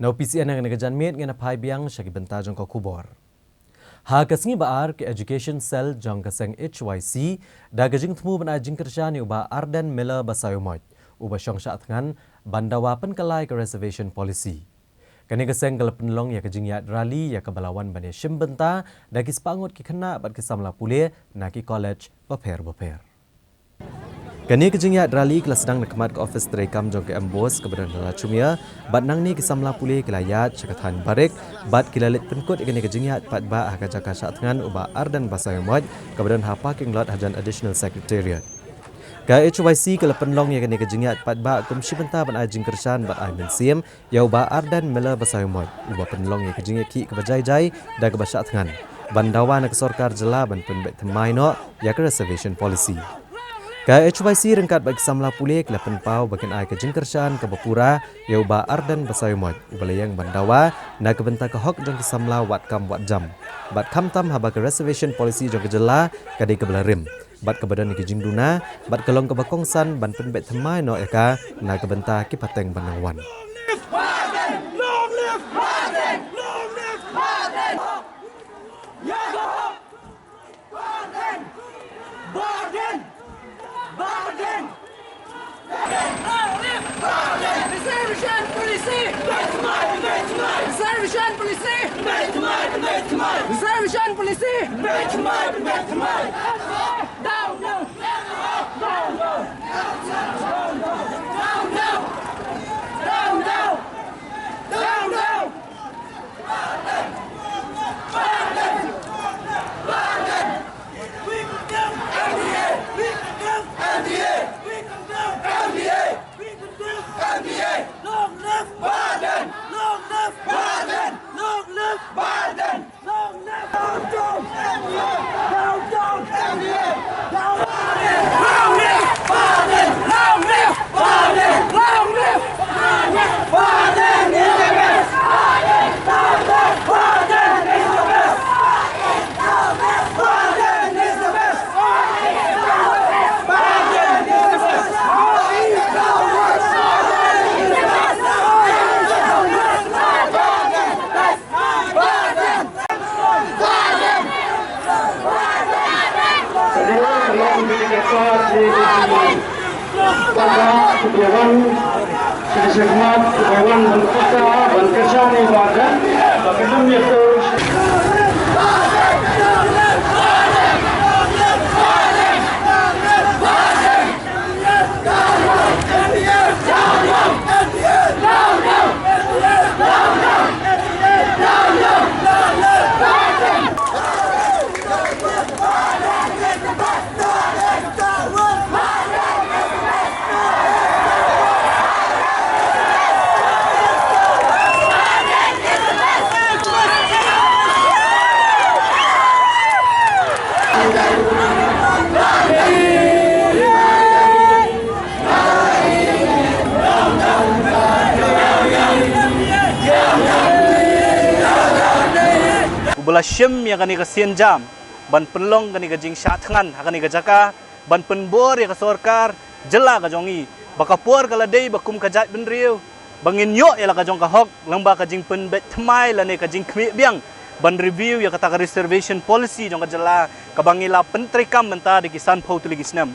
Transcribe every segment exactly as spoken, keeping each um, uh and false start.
Na U P C N ha kane ka janmiet ngin ïa phai biang sha ki bynta jong ka khubor. Ha ka sngi ba ar ka Education Cell jong ka seng H Y C da ka jingthmu ban ai jingkyrshan ïa u Bah Ardent Miller Basaiawmoit, uba shong shah thngan ban dawa pynkylla ïa ka Reservation Policy. Kane ka seng ka la pynlong ïa ka jingïaid rally ïa kaba la wan ban ïashim bynta da ki spah ngut ki khynnah bad ki samla pule na ki college bapher bapher. Kane ka jingïaid rally ka la sdang na khmat ka ophis treikam jong ka MBOSE kaba don ha Ladthmuir, bad nangne ki samla pule ki la ïaid sha ka thaiñ Barik, bad ki la leit pynkut ïa kane ka jingïaid paidbah ha ka jaka shah thngan u Bah Ardent Basaiawmoit kaba don ha parking lot hajan Additional Secretariat. Ka H Y C ka la pynlong ïa kane ka jingïaid paidbah kum shi bynta ban ai jingkyrshan bad ai mynsiem ïa u Bah Ardent Miller Basaiawmoit, uba pynlong ïa ka jingïakhih kaba jai jai da kaba shah thngan ban dawa na ka sorkar jylla ban pynbeit thymmai noh ïa ka Reservation Policy. Ka H Y C ryngkat bad ki samla pule ki la pynpaw ba kin ai ka jingkyrshan kaba pura ïa u Bah Ardent Basaiawmoit, uba la ïeng ban dawa na ka bynta ka hok jong ki samla wat kam wat jam, bad khamtam haba ka Reservation Policy jong ka jylla ka dei kaba la rim, bad kaba don ïa ki jingduna, bad ka long kaba kongsan ban pynbeit thymmai noh ïa ka na ka bynta ki pateng ban nang wan. Reservation policy! Reservation policy! Reservation policy! Down, down! Down, down! Down, down! Down, down! Down, down! Uba la shim ïa kane ka sienjam ban pynlong kane ka jingshah thngan ha kane ka jaka, ban pynbor ïa ka sorkar jylla ka jong ngi ba ka por ka la dei ba kum ka jaitbynriew ba ngin ïoh ïa la ka jong ka hok lyngba ka jingpynbeit thymmai lane ka jingkhmih biang ban review ïa kata ka reservation policy jong ka jylla kaba ngi la pyntreikam mynta da ki sanphew tylli ki snem.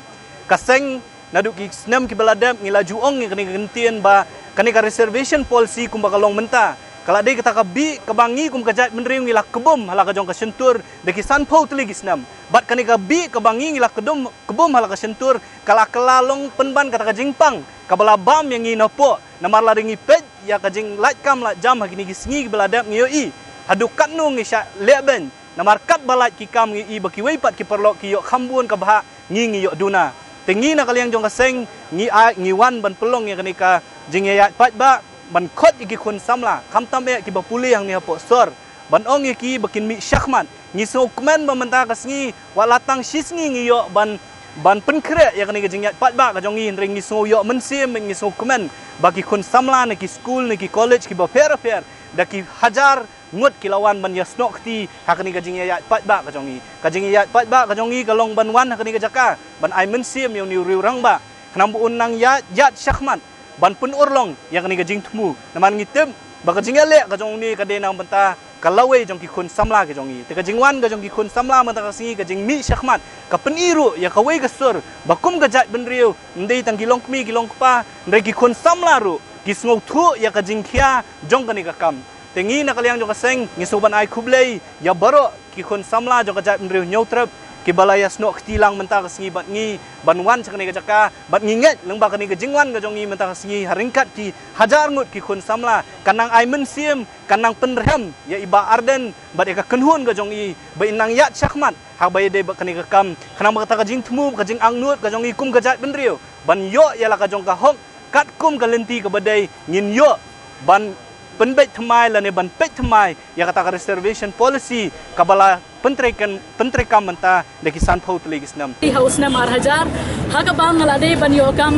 Ka seng naduh ki snem kiba la dep ngi la ju ong ïa kane ka kyntien ba kane ka reservation policy kumba ka long mynta ka la dei kata ka bih kaba ngi kum ka jaitbynriew ngi la kbum ha la ka jong ka shyntur da ki sanphew tylli ki snem. Bad kane ka bih kaba ngi ngi la kdum kbum ha la ka shyntur ka la kylla long pynban kata ka jingpang kaba la bam ïa ngi napoh, namar lada ngi peit ïa ka jinglait kam lait jam ha kine ki sngi kiba la dep ngi ïohi haduh katno ngi shah lehbeiñ, namar katba lait ki kam ngi ïohi ba kiwei pat ki paralok ki ïoh kham bun ka bhah, ngi ngi ïoh duna. Te ngi na ka liang jong ka seng ngi ai ngi wan ban pynlong ïa kane ka jingïaid paidbah ban khot ïa ki khun samla khamtam eh kiba pule hangne hapoh sor ban ong ïa ki ba kin mih shakhmat. Ngi sngewkmen ba mynta ka sngi wat la tang shi sngi ngi ïoh ban ban pynkhreh ïa kane ka jingïaid paidbah ka jong ngi, hynrei ngi sngew ïoh mynsiem, ngi sngewkmen ba ki khun samla na ki skul na ki college kiba pher pher da ki hajar ngut ki la wan ban ïasnoh kti ha kane ka jingïaid paidbah ka jong ngi. Ka jingïaid paidbah ka jong ngi ka long ban wan ha kane ka jaka ban ai mynsiem ïa une u riew rangbah khnang ba un nang ïaid ïaid shakhmat ban pynurlong ïa kane ka jingthmu. Namar ngi tip ba ka jingïaleh ka jong une ka dei na ka bynta ka lawei jong ki khun samla ka jong ngi. Te ka jingwan ka jong ki khun samla mynta ka sngi, ka jingmih shakhmat, ka pyni ruh ïa kawei ka sur ba kum ka jaitbynriew, ym dei tang ki longkmie ki longkpa, hynrei ki khun samla ruh ki sngewthuh ïa ka jingkhia jong kane ka kam. Te ngi na ka liang jong ka seng ngi sngewbha ban ai khublei ïa baroh ki khun samla jong ka jaitbynriew Hynñiewtrep kiba la ïasnoh kti lang mynta ka sngi bad ngi ban wan sha kane ka jaka, bad ngi ngeit lyngba kane ka jingwan ka jong ngi mynta ka sngi, ha ryngkat ki hajar ngut ki khun samla, kan nang ai mynsiem, kan nang pynrhem ïa i Bah Ardent bad ïa ka kynhun ka jong i ba in nang ïaid shakhmat ha kaba ïadei bad kane ka kam, khnang ba kata ka jingthmu, ka jingangnud ka jong i kum ka jaitbynriew ban ïoh ïa la ka jong ka hok katkum ka lynti kaba dei, ngin ïoh ban pynbeit thymmai lane ban peit thymmai ïa kata ka reservation policy kaba la pyntreikam, pyntreikam mynta da ki sanphew tylli ki snem. Ha u snem ar hajar, ha kaba nga la dei ban ïoh kam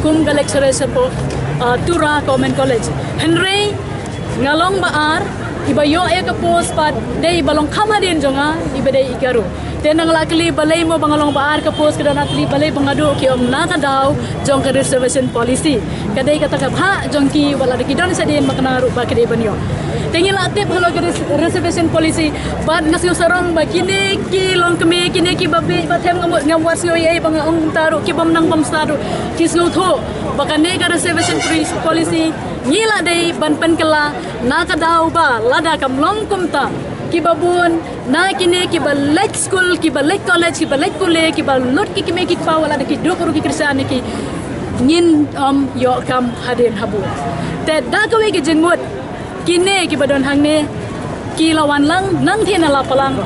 kum ka lecturer shapoh, uh, Tura Government College. Hynrei nga long ba ar iba ïoh ïa ka post pat, dei iba long kham hadien jong nga, iba dei i Garo. Te nga la kylli balei mo ba nga long ba ar, ka post ka don ar tylli, balei ba nga duh, ki ong na ka daw jong ka reservation policy. Ka dei kata ka bhah jong ki, wat la da ki don shadien, ma kane ruh ba ki dei ban ïoh. Te ngi la tip halor ka res-, reservation policy, bad nga sngew sarong ba kine ki longkmie, kine ki babieit, ba them nga mut ngam wad sngew ei ei ba nga ong kumta ruh, ki bym nang bym stad ruh ki sngewthuh ba kane ka reservation policy ngi la dei ban pynkylla na ka daw ba lada kam long kumta, kiba bun na kine kiba leit skul, kiba leit college, kiba leit pule, kiba lut ki kmie ki kpa, wat la da ki duk ruh ki kyrshan ïa ki, ngin ym ïoh kam hadien habud. Te da kawei ka jingmut, kine kiba don hangne ki la wan lang nangthie na Lapalang,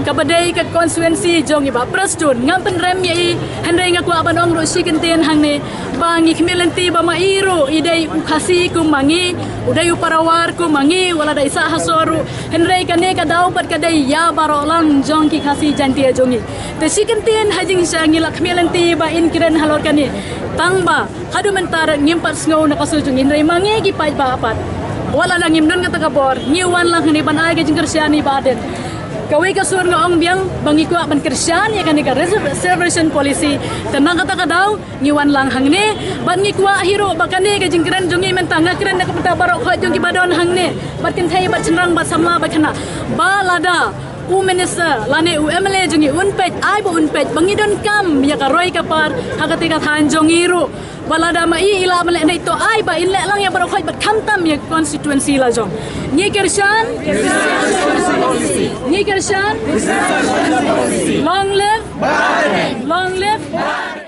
kaba dei ka constituency jong i Bah Prestone. Ngam pynrem ïa i, hynrei nga kwah ban ong ruh shi kyntien hangne ba ngi khmih lynti ba ma i ruh i dei u Khasi kum ma ngi, u dei u Parawar kum ma ngi, wat la da i sah ha sor ruh. Hynrei kane ka daw pat ka dei ïa baroh lang jong ki Khasi Jaiñtia jong ngi. Te shi kyntien ha jingshisha ngi la khmih lynti ba in kren halor kane, tang ba haduh mynta ruh ngim pat sngew na ka sur jong ngi, hynrei ma ngi ki paidbah pat, wat la da ngim don kata ka bor, ngi wan lang hangne ban ai ka jingkyrshan ïa i Bah Ardent. Kawei ka sur nga ong biang ba ngi kwah ban kyrshan ïa kane ka reserv-, reservation policy. Te na kata ka daw ngi wan lang hangne, bad ngi kwah hi ruh ba kane ka jingkren jong ngi mynta, nga kren na ka bynta baroh khoit jong kiba don hangne, bad kynthei bad shynrang bad samla bad khynnah, ba lada u minister lane u M L A jong ngi un peit, ai ba un peit ba ngi donkam ïa ka roi ka par ha kata ka thaiñ jong ngi ruh. Ba lada ma i i lah ban leh ne, to ai ba in leh lang ïa baroh khoit bad khamtam ïa constituency la jong. Ngi kyrshan, ngi kyrshan. Long live, long live.